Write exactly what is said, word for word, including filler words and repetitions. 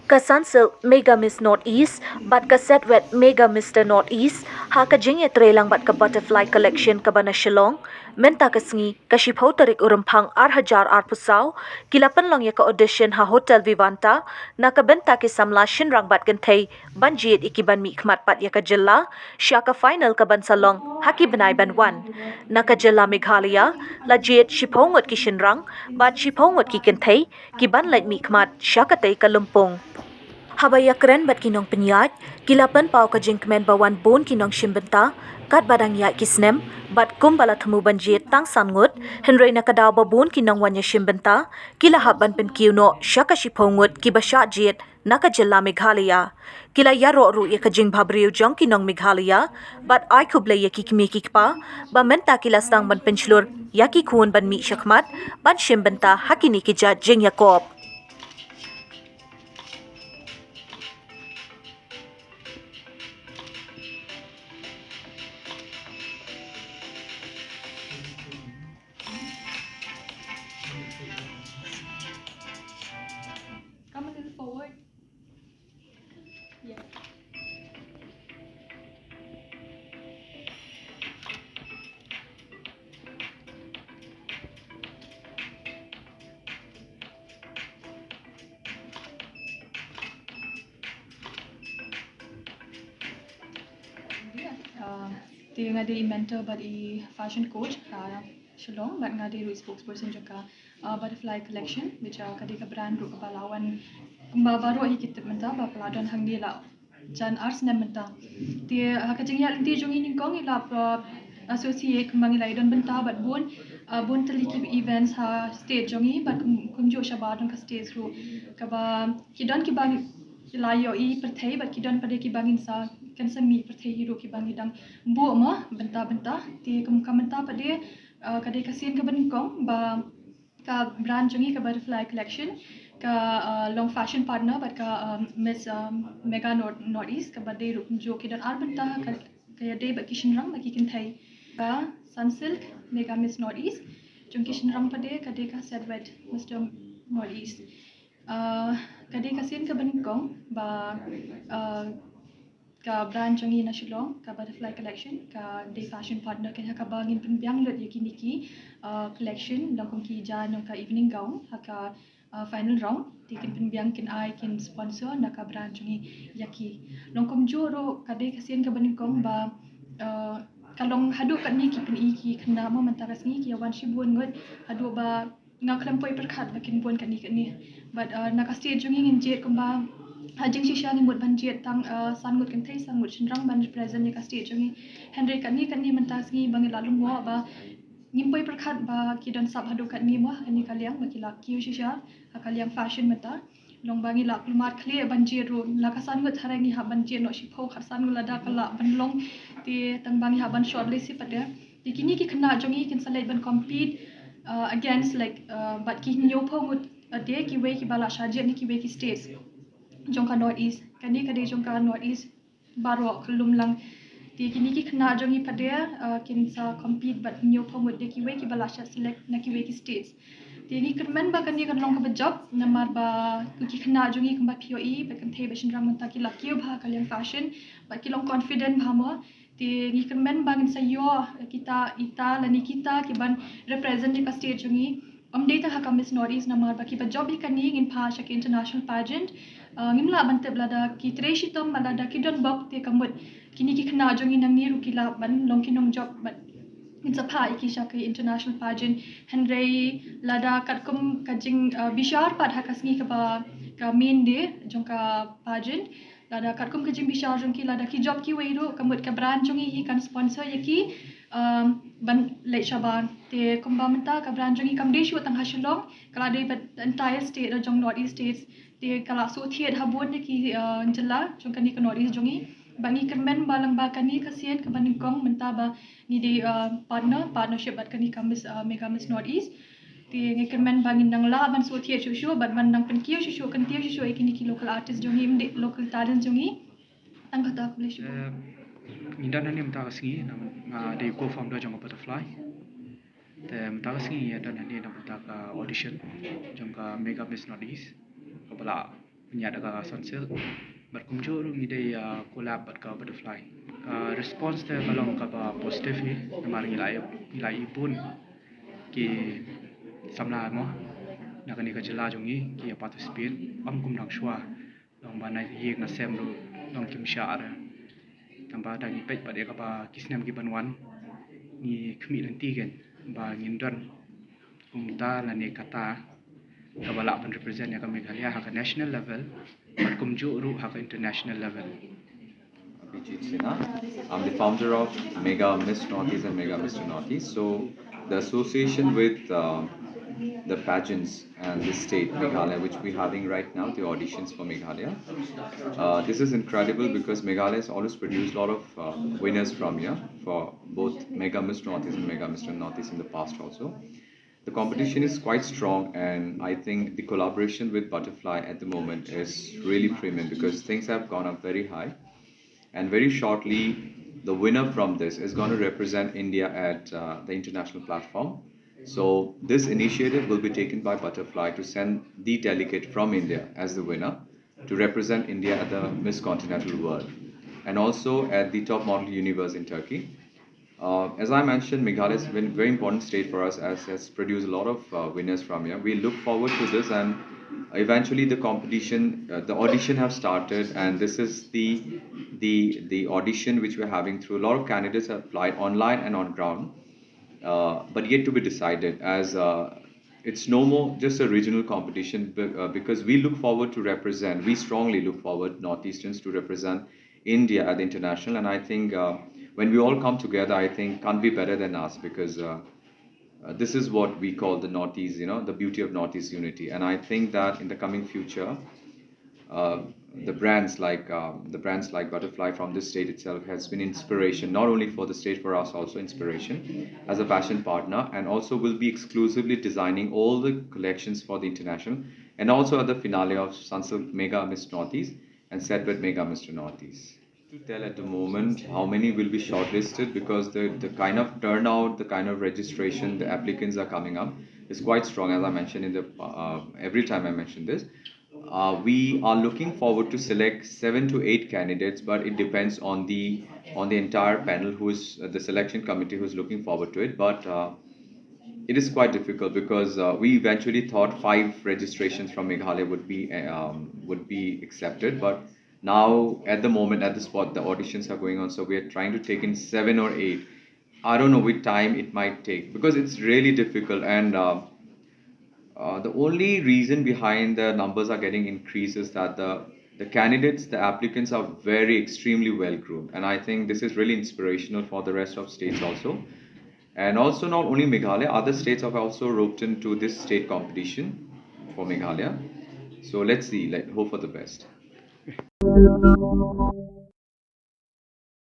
Ka Sunsilk Mega Miss Northeast bad ka Setwet Mega Mister Northeast ha ka jingïatreilang bad ka Butterfly Collection kaba na Shillong, mynta ka sngi ka shiphew tarik u Rymphang ar hajar arphew saw, ki la pynlong ïa ka audition ha Hotel Vivanta na ka bynta ki samla shynrang bad kynthei ban jied ïa ki ban mihkhmat pat ïa ka jylla sha ka final kaban sa long ha ki bnai ban wan. Na ka jylla Meghalaya la jied shiphew ngut ki shynrang bad shiphew ngut ki kynthei ki ban leit mihkhmat sha katei ka lympung. Haba ïakren bad ki nongpynïaid, ki la pynpaw ka jingkmen ba wan bun ki nongshim bynta katba dang ïaid ki snem bad kumba la thmu ban jied tang san ngut, hynrei na ka daw ba bun ki nongwan ïashim bynta ki la hap ban pynkiew noh sha ka shiphew ngut kiba shah jied na ka jylla Meghalaya. Ki la ïaroh ruh ïa ka jingbhabriew jong ki nong Meghalaya bad ai khublei ïa ki kmie ki kpa ba mynta ki la sdang ban pynshlur ïa ki khun ban mih shakhmat ban shim bynta ha kine ki jait jingïakop. Come a little forward. Yeah. Uh, te nga dei i mentor bad i fashion coach ha Shillong, bad nga dei ruh i spokesperson jong ka, uh, Butterfly Collection, which, uh, ka dei ka brand ruh kaba la wan kumba baroh hi ki tip mynta ba ka la don hangne la jan ar snem mynta. Te ha ka jingïaid lynti jong ngi nyngkong ngi la, uh, associate kumba ngi la ïadon bynta bad bun, uh, bun tylli ki events ha state jong ngi bad kum, kumjuh shabar jong ka state ruh kaba ki don kiba ngi la ïohi pyrthei bad ki don pat de kiba ngin sa, kan sa mih pyrthei hi ruh kiba ngi dang buh mo bynta bynta. Te kum ka mynta pat de, uh, ka dei ka sien kaba nyngkong ba ka brand jong ngi ka Butterfly Collection ka, uh, long fashion partner bad ka, um, Miss, um, Mega North, Northeast kaba dei ruh kumjuh ki don ar bynta ka, ka ïadei bad ki shynrang bad ki kynthei. Ka Sunsilk Mega Miss Northeast jong ki shynrang pat de ka dei ka Setwet Mister Northeast. Uh, ka dei ka sien kaba nyngkong ba, uh, ka brand jong ngi na Shillong, ka Butterfly Collection, ka dei fashion partner ka, ha kaba ngin pynbiang lut ïa kine ki, uh, collection, long kum ki jaiñ jong ka evening gown ha ka, uh, final round. Te kin pynbiang, kin ai, kin sponsor na ka brand jong ngi ïa ki. Long kumjuh ruh ka dei ka sien kaba nyngkong ba, uh, ka long haduh katne ki pyni ki khynnah mo mynta ka sngi ki ïa wan shibun ngut haduh ba nga khlem poi pyrkhat ba kin bun katne katne. But, uh, na ka state jong ngi ngin jied kumba ha jingshisha ngi mut ban jied tang, uh, san ngut kynthei san ngut shynrang ban represent ïa ka state jong ngi. Hynrei katne katne mynta sngi ba ngi la lyngngoh ba ngim poi pyrkhat ba ki don sap haduh katne mo ha kane ka liang ba ki la kiew shisha ha ka liang fashion mynta. Long ba ngi la kulmar khlieh ban jied ruh la ka san ngut, hynrei ngi hap ban jied noh shiphew khatsan ngut lada ka lah ban long. Te tang ba ngi hap ban shortlist hi pat de. Te kine ki khynnah jong ngi kin sa leit ban compete, uh, against, like, uh, bad ki hynñiewphew ngut, uh, de kiwei kiba la shah jied na kiwei ki states jong ka North East. Kane ka dei jong ka North East baroh ka lum lang. Te kine ki khynnah jong ngi pat de, uh, kin sa compete bad hynñiewphew ngut de kiwei kiba la shah select na kiwei ki states. Te ngi kyrmen ba kane kan long kaba jop namar ba ki khynnah jong ngi kumba phi ïohi ba kynthei ba shynrang mynta ki la kiew bha ha ka liang fashion bad ki long confident bha mo. Te ngi kyrmen ba ngin sa ïoh kita, ita lane kita ki ban represent ïa ka state jong ngi. Ym dei tang ha ka Miss North East namar ba kiba jop ïa kane ngin phah sha ki international pageant. Uh, ngim lah ban tip lada ki trei shitom bad lada ki don bok te ka mut kine ki khynnah jong ngi nangne ruh ki lah ban long ki nongjop bad ngin sa phah ïa ki sha ki international pageant. Hynrei lada katkum ka jing, uh, bishar pat ha ka sngi kaba ka main day jong ka pageant, lada katkum ka jingbishar jong ki lada ki jop kiwei ruh ka mut ka brand jong ngi hi kan sponsor ïa ki, um, ban leit shabar. Te kumba mynta ka brand jong ngi kam dei shuh tang ha Shillong, ka la dei bad the entire state jong North East states. Te ka la shu thied ha bun de ki, uh, jylla jong kane ka North East jong ngi. Ba ngi kyrmen ba lang ba kane ka sien kaba nyngkong mynta ba ngi dei, uh, partner, partnership bad kane ka Miss, uh, Mega Miss North East. Te ngi kyrmen ba ngin nang lah ban shu thied shuh shuh bad ban nang pynkiew shuh shuh, kyntiew shuh shuh ïa kine ki local artist jong ngi, ym dei local talent jong ngi. Tang kata, khublei shibun. Eh, ngi don hangne mynta ka sngi, nga dei co-founder jong ka Butterfly. Te mynta ka sngi ngi don hangne na bynta ka audition jong ka Mega Miss Northeast kaba la pynïaid da ka Sunsilk. Bad kumjuh ruh ngi dei, ah, collab bad ka Butterfly. Ka response te ka long kaba positive hi namar ngi la ïoh, ngi la ïoh bun ki samla mo na kane ka jylla jong ngi ki ïa participate ym kum nang shuwa. Long ba na ïing na sem ruh long kim shah re. Tangba da ngi peit bad ïa kaba ki snem ki ban wan ngi khmih lynti kein ba ngin don kumta lane kata kaba lah ban represent ïa ka Meghalaya ha ka national level bad kumjuh ruh ha ka international level. Abhijit Sinha. I'm the founder of Mega Miss Northeast and Mega Mister Northeast. So the association with uh, the pageants and the state Meghalaya, which we're having right now, the auditions for Meghalaya. Uh, this is incredible because Meghalaya has always produced a lot of uh, winners from here for both Mega Miss Northeast and Mega Mister Northeast in the past also. The competition is quite strong, and I think the collaboration with Butterfly at the moment is really premium because things have gone up very high. And very shortly, the winner from this is going to represent India at uh, the international platform. So, this initiative will be taken by Butterfly to send the delegate from India as the winner to represent India at the Miss Continental World and also at the Top Model Universe in Turkey. Uh, as I mentioned, Meghalaya is a very important state for us as has produced a lot of uh, winners from here. We look forward to this, and eventually the competition, uh, the audition have started, and this is the the the audition which we're having through. A lot of candidates have applied online and on ground, uh, but yet to be decided as uh, it's no more just a regional competition be- uh, because we look forward to represent, we strongly look forward, Northeasterns, to represent India at the international. And I think uh, when we all come together, I think can't be better than us because uh, uh, this is what we call the Northeast, you know, the beauty of Northeast unity. And I think that in the coming future, uh, the brands like um, the brands like Butterfly from this state itself has been inspiration not only for the state, for us also inspiration as a fashion partner, and also will be exclusively designing all the collections for the international, and also at the finale of Sunsilk Mega Miss Northeast and Sedbed Mega Mister Northeast. To tell at the moment how many will be shortlisted because the, the kind of turnout, the kind of registration, the applicants are coming up is quite strong, as I mentioned in the uh, every time I mention this. Uh, we are looking forward to select seven to eight candidates, but it depends on the on the entire panel, who is uh, the selection committee, who is looking forward to it. But uh, it is quite difficult because uh, we eventually thought five registrations from Meghalaya would be um, would be accepted, but now at the moment at the spot the auditions are going on, so we are trying to take in seven or eight. I don't know which time it might take because it's really difficult, and uh, uh, the only reason behind the numbers are getting increased is that the the candidates, the applicants are very extremely well groomed, and I think this is really inspirational for the rest of states also. And also, not only Meghalaya, other states have also roped into this state competition for Meghalaya. So let's see, let hope for the best.